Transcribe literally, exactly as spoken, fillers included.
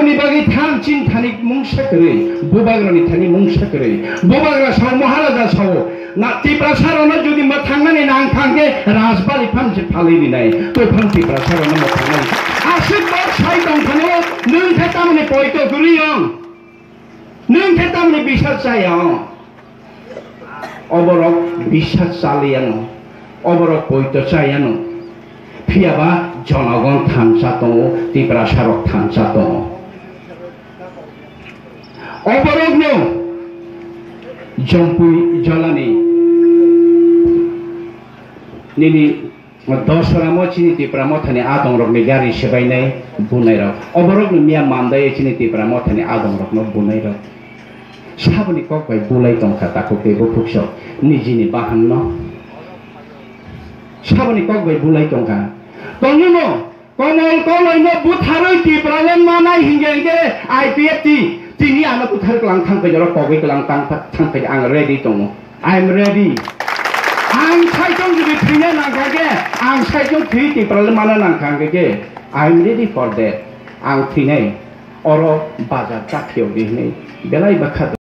Ni bagwi than chin thani mungsa kwrwi, bubagrani thani mungsa kwrwi. Bubagra sao, Maharaja sao, na Tiprasa rokno jodi mwthangnani nang thang khe Rajbari phan se phalwi rinai, to phan Tiprasa rokno mwthangnani. Aswk bok sai tong phano, nwng khe tamoni poito kwrwi ong? Nwng khe tamoni bisar chaya ong? Oborok bisar chaliyano, oborok poito chayano. Phiyaba jonogon thansa tongo, Tiprasa rok thansa tongo. Oborokno jompui jolani nini Dosramo chini Tipra mothani adongrokni gari sebainai bunairok. Oborokno miya mandai chini Tipra mothani adongrokno bunairok. Saboni kok bai bulai tongkha takhuk tei bukhuk sok nijini bahanno. Saboni kok bai bulai tongkha. Tongwino Komol Koloino butharwi Tipra le manai hingke hingke I P F T tini ano buthar klang thangpai jorok kogwi klang tang thangpai ang ready tongo. I am ready. Ang saichung jodi thwina nangkha khe, ang saichung thwi Tipra le mana nangkha hingke khe, I am ready for that. Ang thwinai oro bazar chakhiyok di hinwi belai bakha.